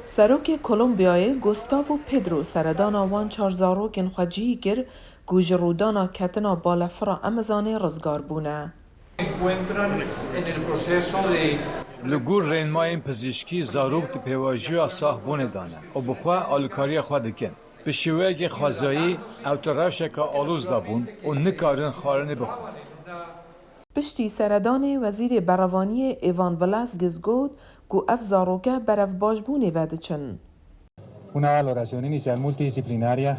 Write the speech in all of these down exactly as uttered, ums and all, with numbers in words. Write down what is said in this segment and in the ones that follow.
Serokê Kolombiyayê Gustavo Petro seredana wan çar zarokên xwe cihî kir ku ji rûdana ketina balefira Amazonê rizgar bûne. Li gor rênmayên pizîşkî zarok di pêvajoya saxbûnê de ne û bi xwe alîkariya xwe dikin. Bi şêweyekî xwezayî ew di rewşeke aloz de bûn û nikarin xwarinê bixwin. Piştî seredanê Wezîrê Berevaniyê Ivan Velasquez got ku ev zaroke berevbaşbûnê ve diçin. Una valoración inicial multidisciplinaria.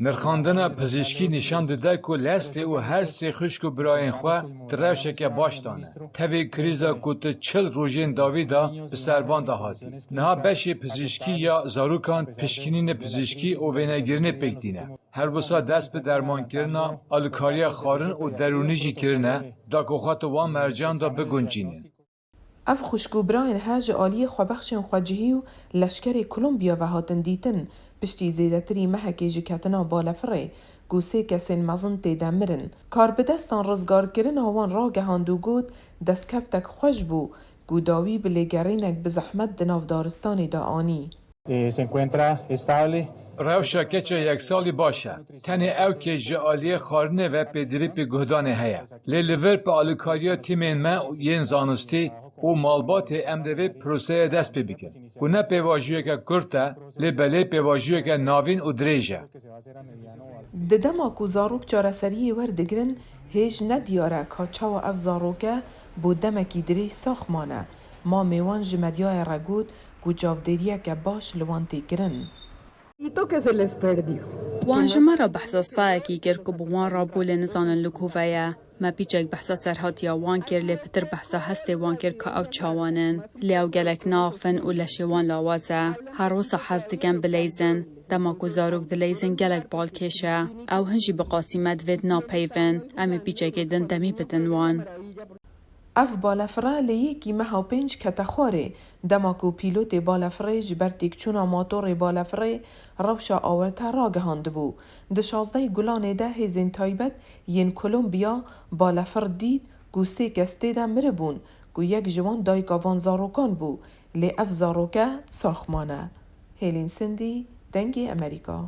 Nirxandina pizîşkî nîşan dide ku Leslie û her sê xwişk û birayên xwe di rewşeke baş de ne. Tevî krîza ku di çil rojên dawî de bi ser van de hatî. Niha beşê pizîşkî ya zarokan pişkînînê pizîşkî û vênegirinê pêk tîne. Her wisa dest bi dermankirina, alîkariya xwarin û derûnî jî kirine, da ku xwe di wan mercan de biguncînin. Ev xwişk û birayên he ji aliyê xwebexşên xwecihî û leşkerê Kolombiya ve hatin dîtin, piştî zêdetirî mehekê ji ketina balefirê ku sê kesên mezin tê de mirin. Karbidestan rizgarkirina wan ragehand û got, destkeftek xweş bû ku dawî bi lêgerînek bi zehmet di nav daristanê de anî. Eh, se encuentra estable. Rewşa keça yek salî baş e. Tenê ew kêş ji aliyê xwarinê ve pêdivî pêguhdanê heye. Lê li vir bi alîkariya tîmên me yên zanistî û malbatê em divê proseya dest pê bikin. Ku ne pêvajoyeke kurt e, lê belê pêvajoyeke navîn û dirêj e. Di dema ku zarok çareseriyê werdigirin, hêj nediyar e ka çawa ev zaroke bo demekî dirêj sax mane. Mamê wan ji medyayê re got ku çavdêriyeke baş li wan tê kirin. Poquito que se les perdió. Wan ji me re behsa sayekî kir ku bi wan re bû lê nizanin li ku ve ye. Me pîçek behsa serhatiya wan kir lê pitir behsa hestê wan kir ka ew çawan in. Lê ew gelek naaxivin û leşê wan lawaz e. Her wisa hez dikin bileyzin. Dema ku zarok dileyzin gelek balkêş e. Ew hin jî bi qasî me divêt napeyvin. Em ê pîçekê din demî bidin wan. Ev balefire li yekî meha pênc kete xwarê, dema ku pîlotê balefirê ji ber têkçûna motorê balefirê rewşa awirte ragihandibû. Di şazdehê Gulanê de hêzên taybet yên Kolombiya balefir dît ku sê kes tê de miribûn, ku yek ji wan dayika van zarokan bû, lê ev zaroke sax mane. Hêlîn Sindî, Dengê Emerîka.